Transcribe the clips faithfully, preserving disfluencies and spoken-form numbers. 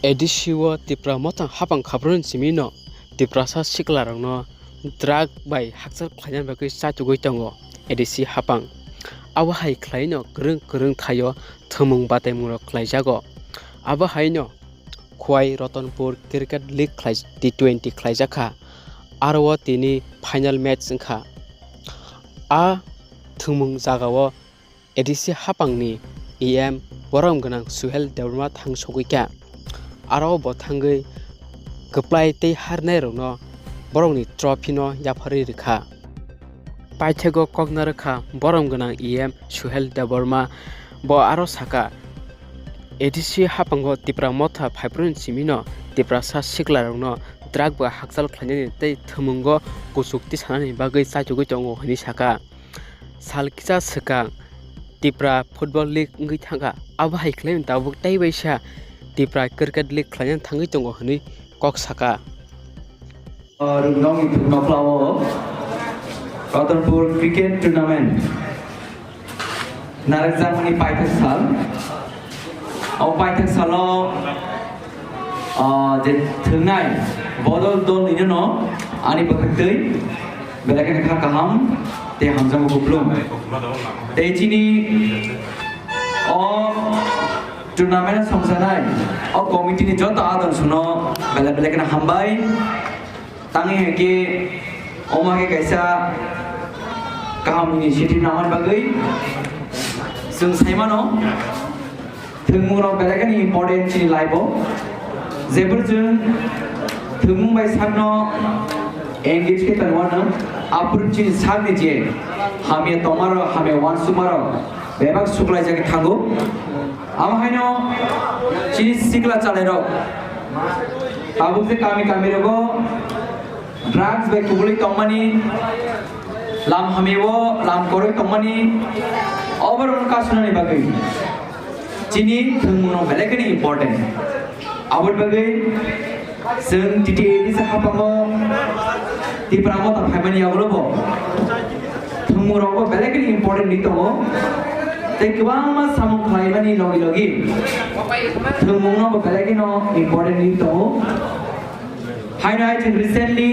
A D C o Tipra Motha hapang khaprun simi no Tiprasa siklarokno drug bai hakchal khlaina bagwi chachugwi tongo A D C hapang. Abo hai khlaino kwrwng kwrwng thaio thwmung bataimungrok khlaijago. Abo haino Khwai Ratanpur Cricket League khlai-, T twenty khlaijakha. Aro o tini final match wngkha. A thwngmung jagao A D C hapangni E M borom gwnang Suhel Debbarma thang sogwi kha. Aro bo thangwi kwplai tei harnairokno borokni trophy no yapharwi rwkha. Paithakgo kokna rwkha borom gwnang E M Suhel Debbarma, bo aro saka, A D C hapango Tipra Motha phaiphru simino Tiprasa siklarokno drug bai hakchal khlainani tei thwmwngo kuchuk tisanani bagwi chachugwi tongo hwnwi saka. Sal kisa swkang Tipra Football League wngwi thangkha, abo hai khlai tabuk tei waisa Tipra Cricket League khlainani thangwi tongo hwnwi kok saka. Ruknokni thuknoklao Ratanpur Cricket Tournament narwkjakmani paithak sal. O paithak salo, ah, je thwngnai bodol dol nino ani bwkhak twi belai kheno kha kaham tei hamjakma kuplung. Tei chini o tournament songsanai o committee ni joto adon suno belai belai kheno hambai. Tangwi hai khe omo hai khe kaisa kaham initiative nangmani bagwi chwng sai mano. Thwngmungrok belai kheno important chini life o. Jephru chwng thwngmung bai sakno engage khe tongwano, aphuru chini sakni je hamya tongmarok, hamya uansukmarok bebak suklaijagwi thango. Amo haino chini sikla chalairok tabuk je kami kami rogo drugs bai kubulwi tongmani, lam hamio lam koroi tongmani, oborokno kasunani bagwi chini thwngmungno belai kheno important. Aboni bagwi chwng T T A D C hapango Tipra Motha phaimani yagulo bo thwngmungrokbo belai kheno important wngwi tongo. Tei kwbangma samung khlaimani logi logi thwngmungno bo belai kheno important wngwi tongo. Haino hai chwng recently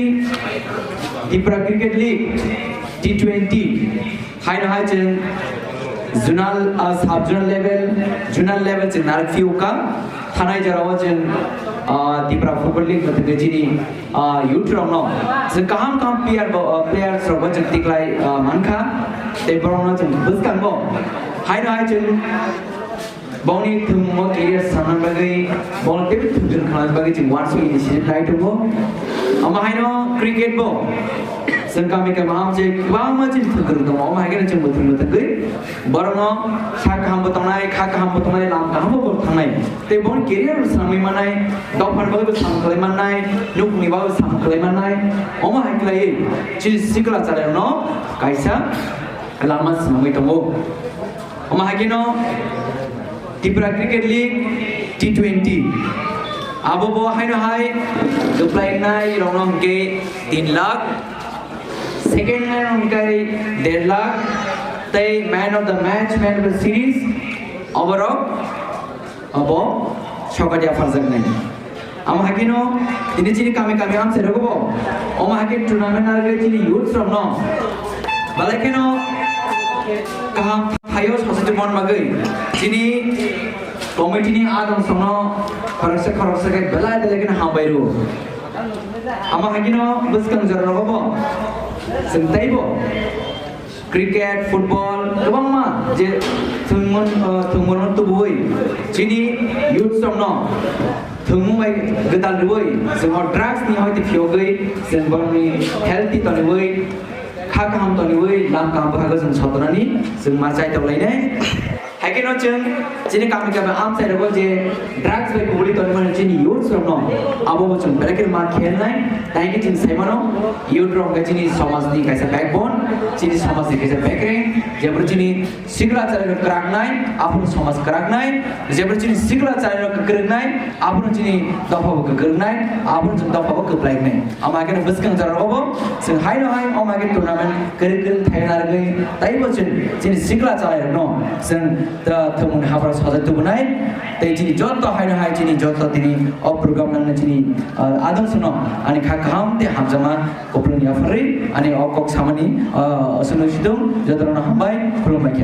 Tipra Cricket League T twenty haino hai chwng zonal, ah, sub zonal level, zonal level chwng narwk phiyokha. Thanai jorao chwng, ah, Tipra Football League no thwngwi chini, ah, youth rokno chwng kaham kaham player bo, ah, players rokbo chwng tiklai, ah, mankha. Tei borokno chwng bwskango haino hai chwng bongni thwngmungo career sanna bagwi, bongni teibo thwngkwrwng khlana bagwi chwng uansuk initiative lai tongo. Omo haino cricket bo chwng kami kami ham je kwbangma chini thwngkwrwng tongo, omo hai kheno chwng bo thwngwi thwngwi borokno sak kaham bo tongnai, kha kaham bo tongnai, lam kaham bo borok thangnai. Tei bongni career bo swnamwi mannai, dophani bagwi bo sam khlai mannai, nukhungni bagwi sam khlai mannai, omo hai khlaiwi chini sikla chalairokno kaisa lama swnamwi tongo. Omo hai kheno Tipra Cricket League T twenty. Abo bo haino hai kwplai wngnai rokno hwnkhe tin lakh, second wngnai rok hwnkhe der lakh, tei man of the match, man of the series, oborok abo sokadi apharjaknai. Amo hai kheno tini chini kami kami amchai rogo bo. Omo hai khe tournament narwgwi chini youths rokno belai kheno kaham thaio sasaiti mon bagwi chini committee ni adong songno khoroksa khoroksa khe belai belai kheno hambai rwo. Amo hai kheno bwskang jora rogo bo chwng teibo cricket, football, kwbangma je thwngmung, uh, thwngmungno tubuwi chini youths rokno thwngmung bai gwdal rwui, chwng o drugs ni hoite phiyogwi chwng borokni healthy toniwi, kha kaham toniwi, lam kaham bwkhago chwng sotonani chwng ma chai tonglainai. Hai kheno chwng chini kami kami amchai rogo je drugs bai kubuli tongmani chini youths rokno abo bo chwng belai kheno ma khelnai. Tai khe chwng sai mano, youth rok khe chini somajni kaisa backbone, chini somajni kaisa bekreng, jeboro chini sikla chari rok kwraknai, aphuru somaj kwraknai, jeboro chini sikla chari rok kwrwngnai, aphuru chini dopha bo kwrwngnai, aphuru chini dopha bo kwplainai. Ama khe bwskang jora rogo bo chwng haino hai, ama khe tournament kwrwng kwrwng thai narwgwi, taibo chwng chini sikla chari rokno chwng Da thumung habra sajak tubunai. Tei chini jotto haino hai chini jotto tini o program nangna chini, ah, adong suno ani kha kaham tei hamjama kuplung yapharwi ani o kok samani, ah, suno sidung jotono hambai khulumbai khe.